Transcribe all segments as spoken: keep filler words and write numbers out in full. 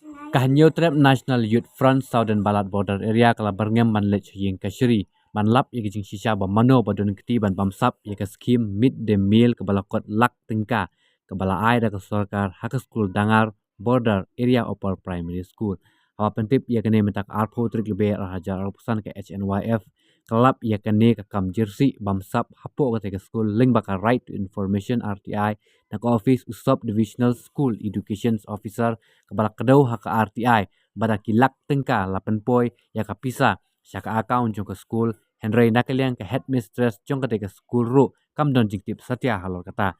Ka Hynñiewtrep National Youth Front Southern Balat Border Area ka la byrngem ban leit sha ïing kashari ban lap ïa ka jingshisha ba mano ba don kti ban bamsap ïa ka skhim mid day meal kaba la kot lak tyngka kaba la ai da ka sorkar ha ka skul Dangar Border Area Upper Primary School. Haba pyntip ïa kane mynta ka arphew tarik Lber ar hajar arphew san, ka H N Y F ka la lap ïa kane ka kam jersey bamsap hapoh kata ka skul lyngba ka Right to Information, R T I, na ka office u Sub Divisional School Education Officer kaba la kdew ha ka R T I, bad da ki lak tyngka la pynpoi ïa ka pisa sha ka account jong ka skul, hynrei na ka liang ka headmistress jong kata ka skul ruh kam don jingtip satia halor kata.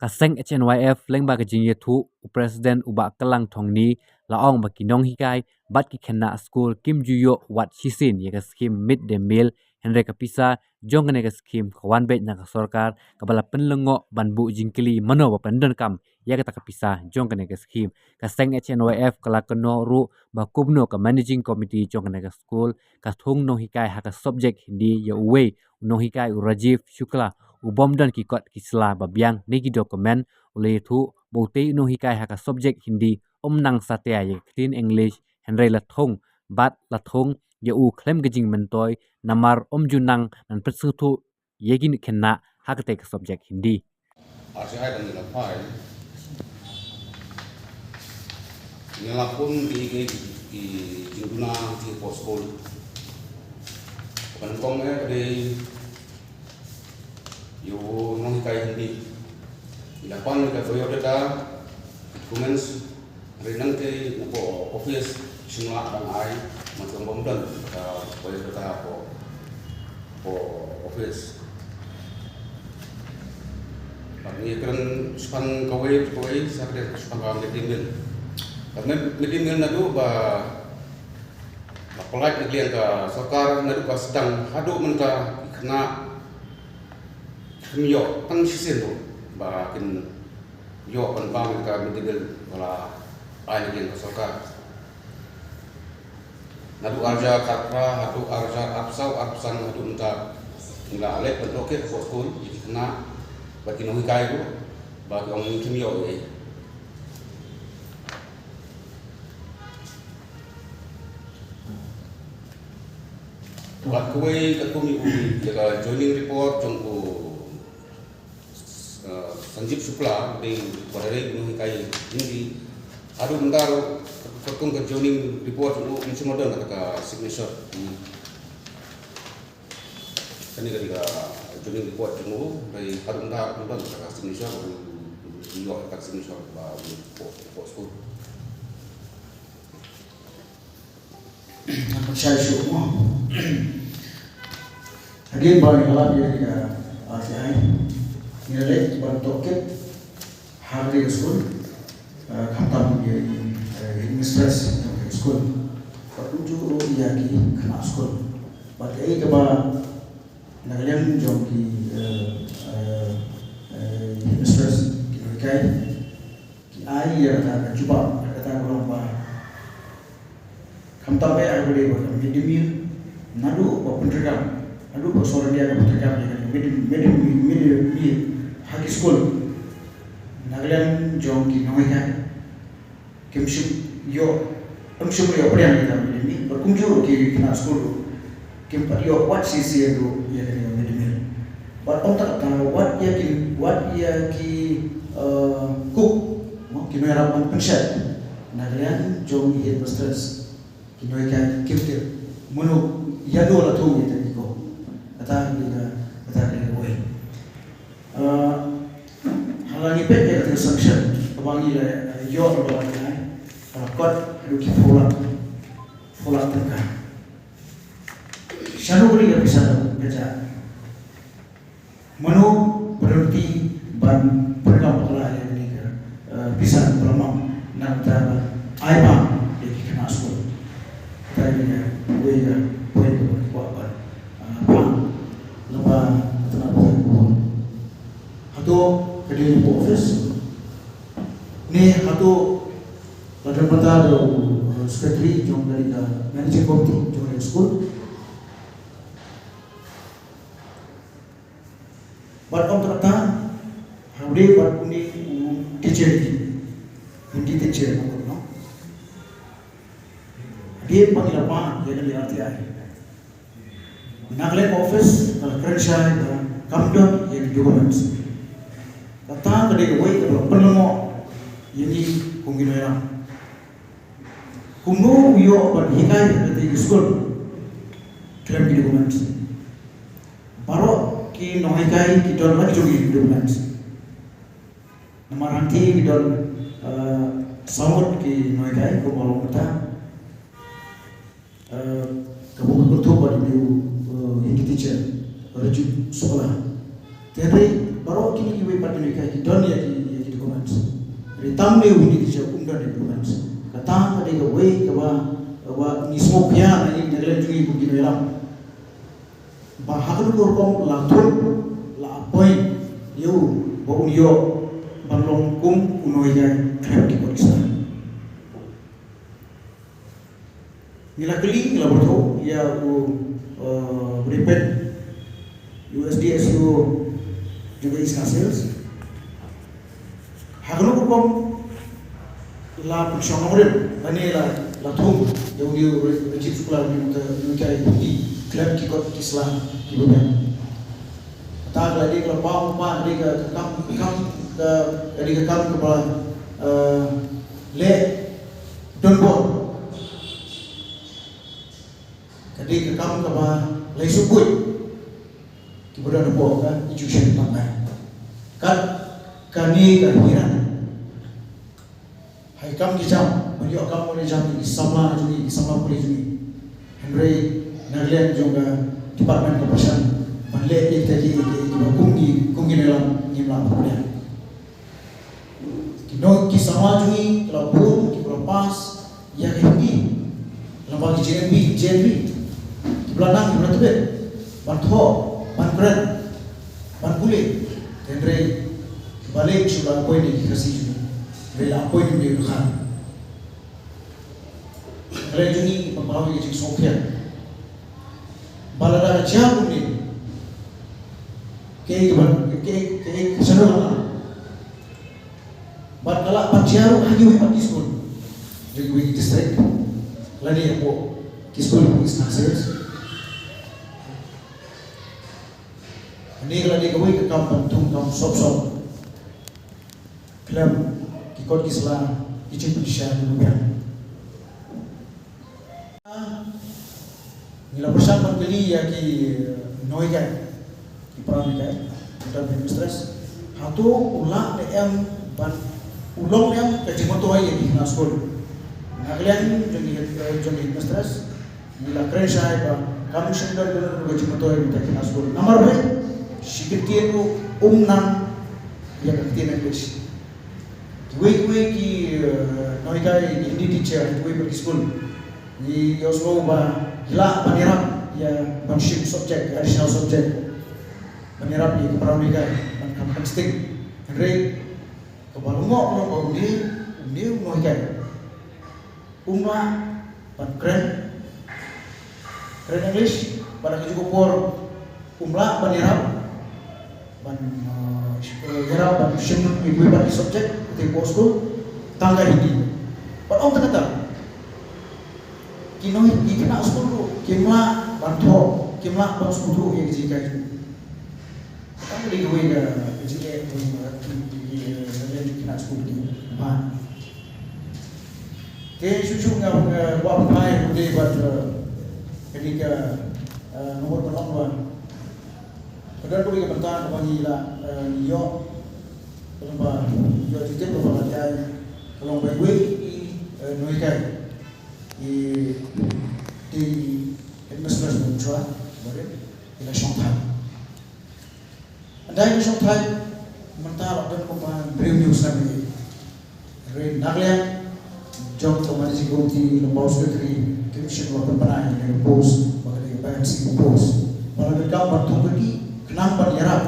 Ka seng H N Y F lyngba ka jingïathuh u President u Bah Kylang Thongni la ong ba ki nonghikai bad ki khynnah skul kim ju ïoh wat shisien ïa ka skhim mid day meal, hynrei ka pisa jong kane ka skhim ka wan beit na ka sorkar kaba la pynlyngngoh ban buh jingkylli mano ba pyndonkam ïa kata ka pisa jong kane ka skhim. Ka seng H N Y F ka la kynnoh ruh ba kumno ka managing committee jong kane ka skul ka thung nonghikai ha ka subject Hindi ïa uwei u nonghikai u Rajiv Shukla u bym don ki kot ki sla ba biang ne ki document. U la ïathuh ba utei u nonghikai ha ka subject Hindi um nang satia ïa ka ktien English, hynrei la thung bad la thung ïa u khlem ka jingmyntoi namar um ju nang ban pynsngewthuh ïa ki khynnah ha katei ka subject Hindi. Ar shai ban ïa la phai. Ïa la pun ki ki ki jingduna ki por skul. Kan kong eh dei ïa u nonghikai Hindi. Ïa la pan ka biodata, comments, Ri nang te u ko office shim la dang ai, ma tong bom don ka poi ka ko ko office. Bad ngi kren span kawei kawei sa kren span ka meeting din. Ka me- meeting din nadu ba ba pelait ngi liang ka sorkar nadu ba sedang hadu mynta kena kena yo tang sisin tu ba kin Ïoh pynbam ïa ka mid-day meal ba la ai na ka sorkar. Naduh arhajar khatphra haduh arhajar arphew saw arphew san haduh mynta ngi la leh pyntohkit hapoh skul ïa ki khynnah bad ki nonghikai ruh ba ki ong kim ïoh ei. Bad kawei katkum ïa ka joining report jong u Sanjeev Shukla, dei u ba dei u nonghikai Hindi. Haduh mynta ruh katkum ka joining report jong u, um shym don kata ka signature. Kane ka dei ka joining report jong u, dei haduh mynta um don kata ka signature, u ïoh kata ka signature ba u report, report skul. Pynshai shuh mo. Hadien ba ngi la lap ïa ka R T I, ngi la leit ban tohkit ha ka skul, eh, khamtam ïa, eh, headmistress jong ka skul. Bad kumjuh ruh ïa ki khynnah skul. Bad kaei kaba na ka liang jong ki, eh, eh, eh, headmistress ki nonghikai. Ki ai ïa kata ka jubab, kata ka long ba khamtam eh ha kaba dei ba ka mid-day meal, naduh ba pyntrei kam, naduh ba sorkar India ka pyntrei kam ïa ka mid-day, mid-day, mid-day meal ha ki skul. Na ka liang jong ki nonghikai kim shym ïoh, kim shym ïoh pdiang ïa ka mid-day meal, bad kumjuh ruh ki khynnah skul ruh kim pat ïoh wat shisien ruh ïa kane ka mid-day meal. Bad ym tang katta, wat ïa ki, wat ïa ki, eh, cook, mo, ki nongïarap ban pynshet na ka liang jong ki headmistress, ki nonghikai kim tip mano, ïano la thung ïa kata ki cook. Kata ka dei ka, kata ka dei kawei. Eh, ha la ngi peit ïa kata ka sanction kaba ngi la, eh, ïoh, kaba ngi la, eh, kot haduh ki phew lak, phew lak tyngka. Shano ka dei ka pisa kaba jia? Mano ba don kti ban pyndonkam bakla ïa kane ka, eh, pisa kaba la mang na ka bynta ban ai bam ïa ki khynnah skul? Kata ka dei kawei ka point kaba ngi kwah ban, eh, phah lyngba ka tnat pathai khubor. Hato ka dei hapoh office ne hato la don bynta da u, eh, secretary jong ka, ka managing committee jong ka skul? Bad ym tang katta, ha kaba dei bad une u teacher, Hindi teacher, no? Dei ba ngi la pah ïa kane ka R T I. Na ka liang ka office ka la kren shai ba kam don ïa ki documents. Kata ka dei kawei kaba la pynlyngngoh ïa ngi kum ki nongïalam. Kumno u ïoh ban hikai ha kata ka skul khlem ki documents? Baroh ki nonghikai ki don la ki jong ki documents. Namar hangtei ki don, eh, saw ngut ki nonghikai kumba long mynta. Eh, ka bun ka kynthup bad u, eh, Hindi teacher, Rajut Shukla. Te hynrei baroh kine kiwei pat ki nonghikai ki don ïa ki, ïa ki documents. Hynrei tang une u Hindi teacher um don ïa ki documents. Kata ka dei kawei kaba, kaba ngi sngewkhia na ngi na ka liang jong ngi kum ki nongïalam. Ba ha kano ka rukom la thung, la appoint ïa u ba un ïoh ban long kum u nonghikai khlem ki kot ki sla. Ngi la kylli, ngi la pyrthuh ïa u, eh, u Ripet, u S D S U jong ka East Khasi Hills. Ha kano ka rukom la pynshong nongrim lane la, la thung ïa une u Rajut Shukla, une u nonghikai Hindi khlem ki kot ki sla kiba biang. Kata ka la dei ka la paw paw, ka dei ka kam, kam, ka, ka dei ka kam kaba, eh, leh donbor. Ka dei ka kam kaba la ïasuk buit kiba don hapoh ka education tang ba kat kane ka hira. Ha ki kam ki jam, ban ïoh kam ban ïoh jam ki samla jong ngi, ki samla pule jong ngi. Hynrei na ka liang jong ka department ka pyrshang ban leh ïa kita ki, ki, kiba kum ngi, kum ngi nongïalam ngim lah ban pynïaid. Ki nong, ki samla jong ngi ki la bun kiba la pass ïa ka Hindi. Lem bad ki J N V, J N V. Kiba la nang, kiba la tbit ban thoh, ban kren, ban pule. Hynrei balei shu la appoint ïa ki Khasi jong ngi? Hynrei la appoint ïa u Dkhar. Hynrei jong ngi ki pynpaw ïa ka jingsngewkhia. Ba lada ka jia kumne, kaei kaban, kaei, kaei ka shalor. Bad ka lah ban jia ruh ha kiwei pat ki skul jong kiwei ki district lane hapoh ki skul hapoh East Khasi Hills. Kane ka la dei kawei ka kam ban thung kam sop sop khlem ki kot ki sla, ki jingpynshai kiba biang. Ngi la pyrshang ban kylli ïa ki, eh, nonghikai, ki para nonghikai, ki headmistress. Hato u lah ne em ban, u long ne em ka jingmyntoi ïa ki khynnah skul? Na ka liang jong ki, eh, jong ki headmistress, ngi la kren shai ba kam shym don kano kano ka jingmyntoi ïa ki khynnah skul. Namar balei? Shi kyntien ruh um nang ïa ka ktien English. Kiwei kiwei ki, eh, nonghikai, ki Hindi teacher, kiwei pat ki skul, ngi ïohsngew ba ki lah ban ïarap ïa ban shim subject, additional subject, ban ïarap ïa ki para nonghikai ban kham konsting. Hynrei kaba lyngngoh ka long ba une, une u nonghikai um lah ban kren, kren English, bad ha kajuh ka por um lah ban ïarap ban, uh, ïarap ban shim ïa kiwei pat ki subject ha kajuh ka por skul, tang ka Hindi. Bad ym tang kata, ki nong, ki khynnah skul ruh kim lah ban thoh, kim lah ban sngewthuh ïa ki jinghikai. Tang ka dei kawei ka jingeh, eh, ki, ki, eh, ki khynnah skul ki ba. Te shuh shuh nga, eh, kwah ban phai ruh dei bad, eh, kane ka, eh, nga mut ban ong ba ka don kawei ka bynta kaba ngi la, eh, ngi ïoh, kaba ïoh jingtip kaba la jai ka long ba iwei i, eh, nonghikai i, i headmistress ba mynshuwa ba rit i la shong thait. Ynda i la shong thait, mynta la don kumba hynriew hynñiew snem hi. Hynrei na ka liang jong ka managing committee lyngba u secretary kim shym la pynbna ïa ka post ba ka dei ka M C post. Ba la donkam ban thung kyrkieh khnang ban ïarap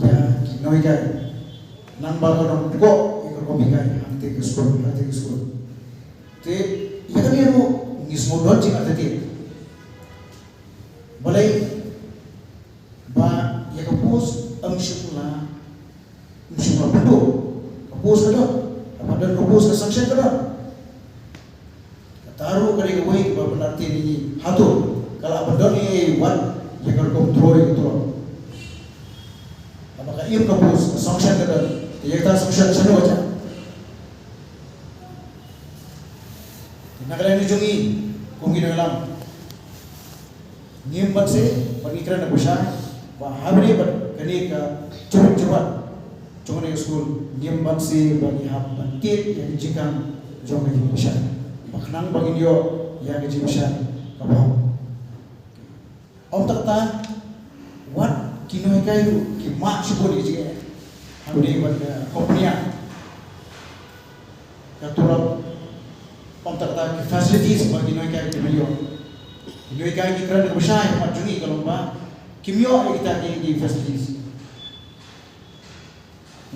ïa ki nonghikai, khnang ba kan ym pynkoh ïa ka rukom hikai hangtei ka skul, hangtei ka skul. Te ïa kane ruh ngi sngew don jingartatien. Balei? Ba ïa ka post ym shym la, ym shym la pynduh. Ka post ka don, ka don ka post, ka sanction ka don. Kata ruh ka dei kawei kaba pynda Hato ka la ban don ïa wat ïa ka rukom troi ka troi. Haba ka im ka pus ka sanction ka don, te ïa kata sanction shano ka jia? Te na ka liang jong ngi kum ki nongïalam, ngim banse bad ngi kren da ka pyrshah ba ha kane bad kane ka jingïaroh jong kane ka skul, ngim banse ba ngi hap ban tied ïa ka jingkam jong ka jingpyrshah ba khnang ba ngin ïoh ïa ka jingpyrshah kaba hok. Ym tang kata, wat ki nonghikai ruh ki mad shibun ïa ka jingeh. Hynrei wat, eh, company ka turap, ym tang kata ki facilities ba ki nonghikai ki mad ïoh. Ki nonghikai ki kren ka pyrshah ïa ka mat jong ngi ka long ba kim ïoh ïa kita ki, ki facilities.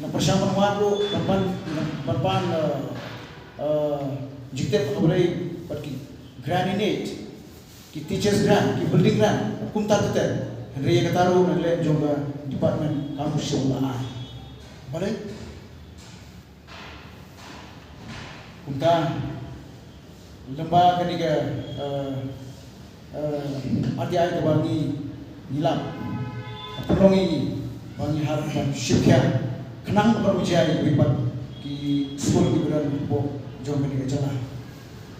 Nga pyrshang ban wad ruh ban pan, ban pan, eh, eh, jingtip ha kaba ïadei bad ki grant in aid, ki teachers grant, ki building grant, kumta ter ter. Hynrei ïa kata ruh na ka liang jong ka department kam shem la ai. Balei? Kumta, lem bad kane ka, eh, eh, R T I kaba ngi, ngi lap, ka pynlong ïa ngi ba ngi hap ban shim khia khnang ban ujia ïa kiwei pat ki skul kiba don hapoh jong kane ka jylla.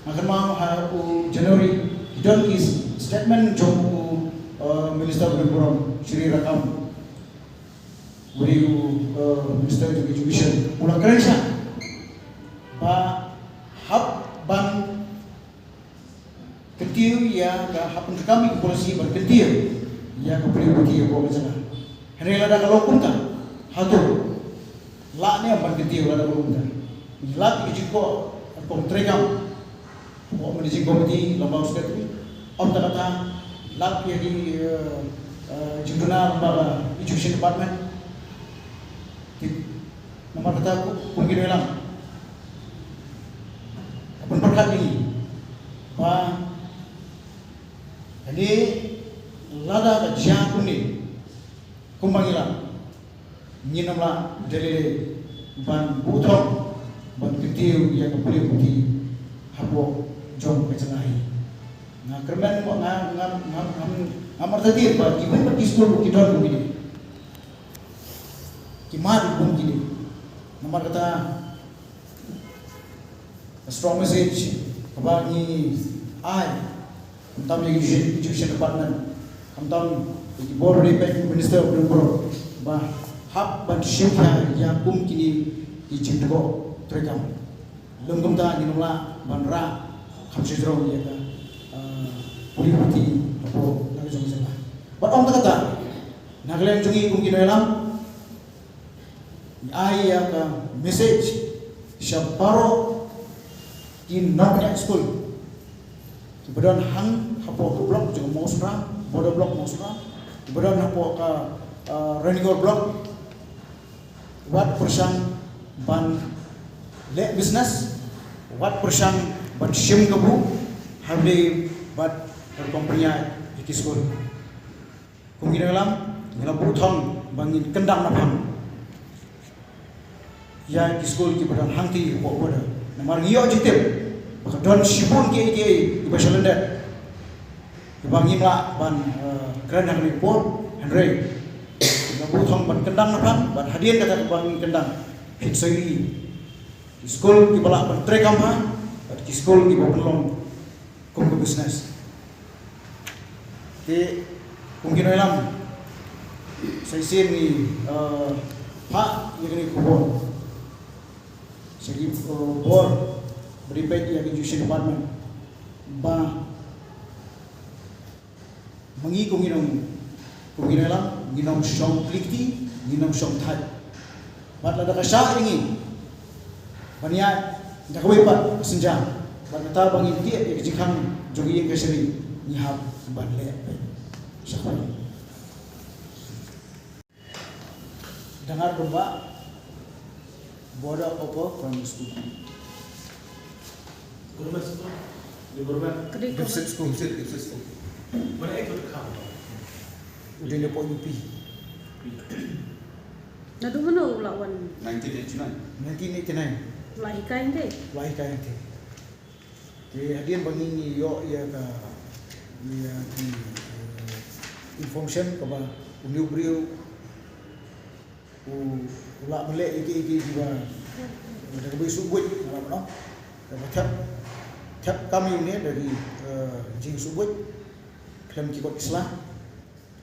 Nga kynmaw ha u January ki don ki statement jong u, eh, Minister ba don burom, Shri Rakkam. Uri u, eh, Minister jong Education u la kren shai ba hap ban kyntiew ïa ka, hap ban kyntiew ïa ka policy ban kyntiew ïa ka pule puthi hapoh ka jylla. Hynrei lada ka long kumta, hato lah ne em ban kyntiew lada ka long kumta? Lada ka jingkhoh ka treikam, hapoh managing committee, lem bad u secretary, ym tang kata, lap ïa ki, eh, eh, jingduna lem bad ka education department. Te namar kata kum, kum ki nongïalam, ka pynpyrkhat ïa ngi ba kane lada ka jia kumne, kumba ngi lap, ngin ym lah da lei lei ban buh thong ban kyntiew ïa ka pule puthi hapoh jong ka jylla hi. Nga kyrmen ba nga, nga, nga, nga, nga martatien ba kiwei pat ki skul ruh ki don kum kine, ki mad kum kine. Namar kata, a strong message kaba ngi ai, khamtam ïa ki education department, khamtam ïa ki bor ba ïadei bad u minister ba don burom, ba hap ban shim khia ïa kum kine ki jingthoh treikam. Lym kumta ngin ym lah ban rah kham shajrong ïa ka, ah, pule puthi hapoh la ka jong ka jylla. Bad ym tang kata, na ka liang jong ngi kum ki nongïalam, ngi ai ïa ka message sha baroh ki nongkynnoh skul kiba don hang hapoh ka block jong Mawsynram, border block Mawsynram, kiba don hapoh ka, ah, Ranikor block, wat pyrshang ban leh business, wat pyrshang ban shim kabu, hynrei bad rukom pynïaid ïa ki skul. Kum ki nongïalam, ngi la buh thong ba ngin kyndang na phang ïa ki skul kiba don hangtei hapoh border. Namar ngi ïoh jingtip ba ka don shibun kiei kiei kiba shalyndet kiba ngim lah ban, eh, kren ha kane ka por, hynrei ngi la buh thong ban kyndang na phang, bad hadien kata kaba ngin kyndang, phin sa ïohi ki skul kiba lah ban treikam bha bad ki skul kiba pynlong kum ka business. Te kum ki nongïalam, sa shisien ngi, eh, phah ïa kane ka khubor sha ki, eh, bor ba ïadei bad ïa ka education department ba ma ngi kum ki nong, kum ki nongïalam, ngin ym shong kli kti, ngin ym shong thait. Bad lada ka shah ïa ngi ban ïaid da kawei pat ka sienjam, bad kata ba ngin tied ïa ka jingkhang jong ka ïing ka shari, ngi hap ban leh. Shukran. Dangar Bynbah, Border Upper Primary School. Government school? Di government? Gifted school. Gifted, gifted school. Mana itu dekat? Udah dapat U P. Naduh mynno u la wan? Nineteen eighty-nine. Nineteen eighty-nine. La hikai hangtei? La hikai hangtei. Te hadien ba ngi ïoh ïa ka Ïa ki, eh, information kaba une u briew u, u lah ban leh ïa ki, ïa ki, ïa ki ba, da kaba ïa shu buit, nga lah ban ong. Da kaba thep, thep kam ïa une da ki, eh, jingshu buit khlem ki kot ki sla.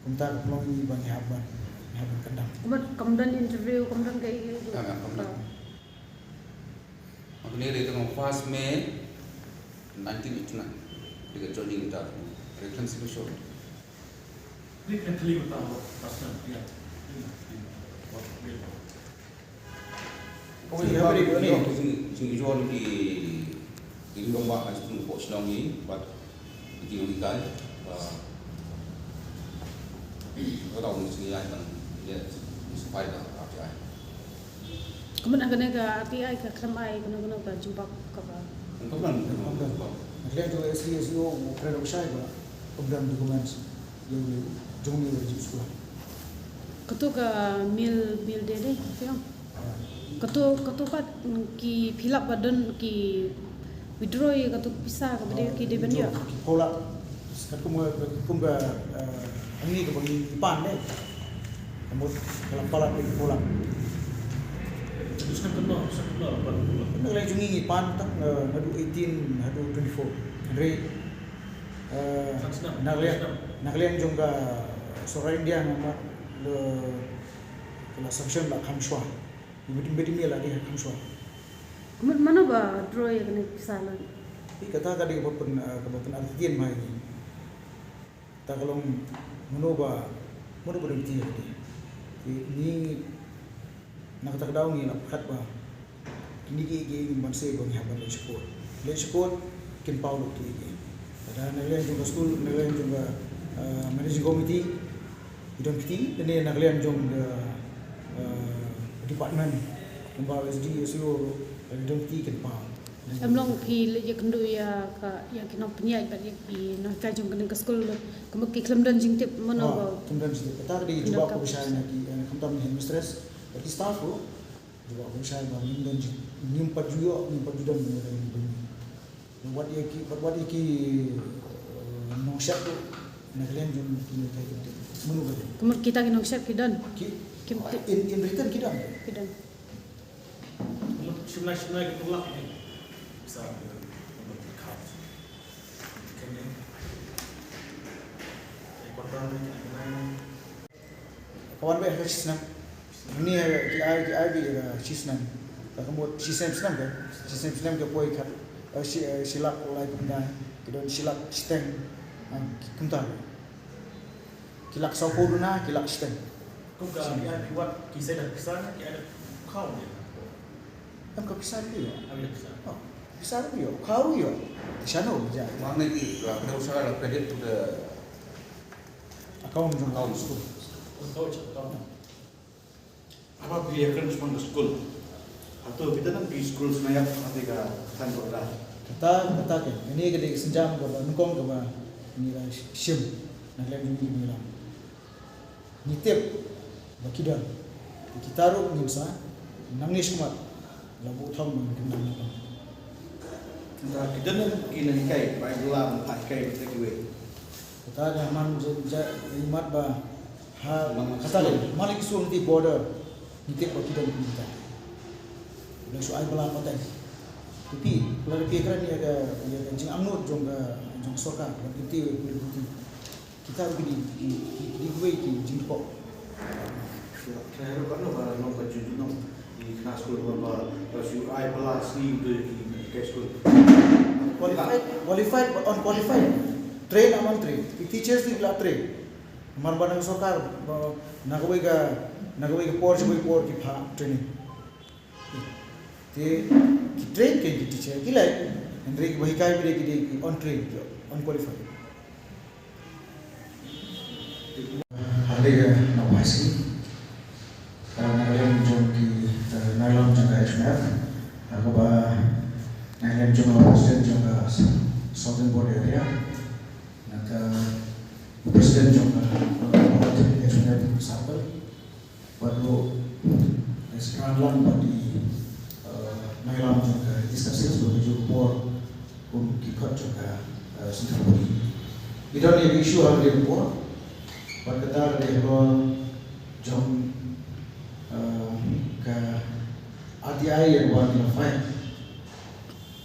Kumta ka pynlong ïa ngi ba ngi hap ban, ngi hap ban kyndang. Kumta kam don interview, kam don kaei kaei. Ïa, ïa, kam don. Hangne dei tang first May nineteen eighty-nine. Dei ka joining letter. Reference signature. Dei ka thli uta first name, ïa. Ïa, ïa. Ïa, ïa, ïa. Jing, jing, jing, ki, ki rangbah ha Shillong, hapoh Shillong hi, bad ki jinghikai, ba, ba tang jinghikai tang, ïa, jinghikai ka R T I. Kumno kane ka R T I ka khlem ai kano kano ka jubab kaba. Kumno, kumno, kumno. Ngi kren jong S D S E O, u kren u shai ba, kumno documents, ïa u jong ngi u jingskul. Kato ka meal, meal day dei, phi ong. Kato, kato pat, mm, ki fill up ba don ki withdraw ïa kato ka pisa kaba dei ki dei ban ïoh. Ki fill up. Katkum, katkum ka, eh, hangne kaba ngi pan ne. Ka mut ka la fill up, ki fill up. Terus kan kena, terus kan kena, apa, kena. Kena lei jong ngi ngi pan tak, eh, naduh eighteen, naduh twenty-four. Hynrei, eh, na ka liang, na ka liang jong ka Sorkar India nga mat le, ka la sanction la kham shuwa. Bit, bit email la dei kham shuwa. Mut mano ba draw ïa kane ka pisa la? Ïa kata ka dei kaba pyn, eh, kaba pynartatien bha ïa ngi. Kata ka long mano ba, mano ba dang ïa kane. Ïa ngi na kata ka daw ngi la pyrkhat ba kine kiei kiei ngim banse ba ngi hap ban leit sha court. Leit sha court kin paw lut kiei kiei. Lada na ka liang jong ka skul, na ka liang jong ka, eh, managing committee, ki don kti, lane na ka liang jong ka, eh, department, kumba S D, S E O, ki don kti kin paw. Em long phi leit ïakynduh ïa ka, ïa ki nongpynïaid bad ïa ki nonghikai jong kane ka skul, kumba ki khlem don jingtip mano ba. Khlem don jingtip. Kata ka dei jubab kaba shai na ki, eh, khamtam headmistress bad ki staff ruh. Jubab kaba shai ba ngim don jing, ngim pat ju ïoh, ngim pat ju don. Wat ïa ki, wat, wat ïa ki, eh, nongshad ruh na ka liang jong ki nonghikai, kim tip mano ba dei. Kumno kita ki nongshad ki don? Ki, in, in written ki don. Ki don. Shim lai, shim lai ki tulak ni. Bisa, eh, account. Kene. Eh, kuartal ni, kene. Ka wan beit ha ka shisnem. Ngi, eh, ki ai, ki ai beit ha ka shisnem. Ka mut shisnem snem ka. Shisnem snem ka poi kat. Eh, shi, eh, shi lak laiphew khyndai. Ki don shi lak shiteng. Ah, ki kumta. Ki lak sawphew duna, ki lak shiteng. Kum ka ki ai beit wat ki sa da pisa, ki ai da khaw ne. Em ka pisa ruh ïoh. Ai da pisa. Oh, pisa ruh ïoh, khaw ruh ïoh. Shano ja. Mang ne ki, la kena usaha la credit to the account jong account school. Account, account. Haba phi ïakren shaphang ka skul, hato phi tip nang ki skul Sngewsih hangtei ka than ka order? Kata, kata ke, kane ka dei ka sienjam kaba nyngkong kaba ngi la shim na ka liang jong ngi, ngi la, ngi tip ba ki don. Kita ruh ngin sa nangne shakhmat la buh thong ba ngin kyndang na pang. Kata ki don ki nonghikai ba ki la, ba ki hikai ba kiwei. Kata da man ja, ja, imat ba Ha, kata le, man la ki sur nangta border, ngi tip ba ki don kumta. La shu ai bylla pateng. Phi, phi, la phi kren ïa ka, ïa ka jingangnud jong ka, jong ka sorkar, la ki tip ïa ka. Kita ruh ki dei, ki, ki, ki dei kiwei ki jingthoh. Kren ruh katno ba long ka jingthoh. Ki khynnah skul ba, ba, ba shu ai bylla sngi to ki, ki skul. Qualified, qualified, unqualified. Train, untrained. Ki teachers ki la train. Namar ba na ka sorkar, ba, na kawei ka, na kawei ka por sha kawei ka por ki phah training. Te ki train ki, ki teacher ki leh, hynrei kiba hikai ki dei, ki dei ki untrained, ki unqualified. Hadien ka nongpynim, eh, na ka liang jong ki, eh, na ka liang jong ka H M F, eh, kaba na ka liang jong ka president jong ka Southern Border Area, na ka president jong ka Northern Border Area Circle, bad ruh, eh, Sir Ranlan bad i, eh, na ka liang jong ka East Khasi Hills, bad ruh jong ka por kum ki khot jong ka, eh, Central Border. Ngi don ïa ka issue ha kane ka por. Bad kata ka dei halor jong, eh, ka R T I ïa kaba ngi la file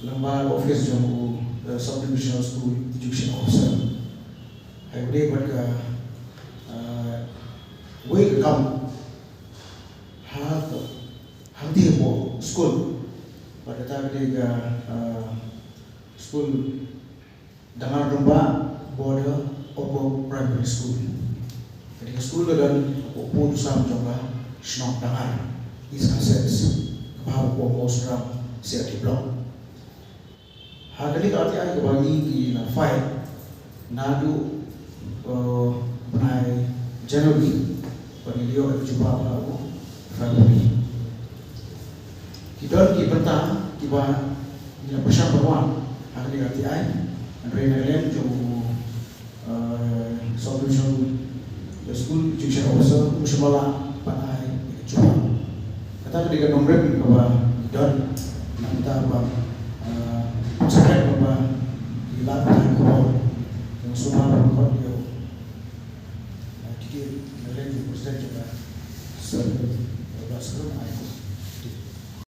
lyngba ka office jong u, eh, Sub Divisional School Education Officer. Hynrei bad ka, eh, wei ka kam ha ka, ha ka dei ka skul. Bad kata ka dei ka, eh, skul Dangar Dombah Border Upper Primary School. Ka dei ka skul ka don hapoh Pud u sam jong ka shnong Dangar, East Khasi Hills, kaba hapoh Mawsynram C R D Block. Ha kane ka R T I kaba ngi ngi la file naduh, eh, bnai January, bad ngi la ïoh ka jubab ha u February. Ki don ki bynta kiba ngi la pyrshang ban wan ha kane ka R T I, hynrei na ka liang jong u, eh, Sub Divisional School Education Officer, um shym la lah ban ai ka jubab. Kata ka dei ka nongrim kaba ngi don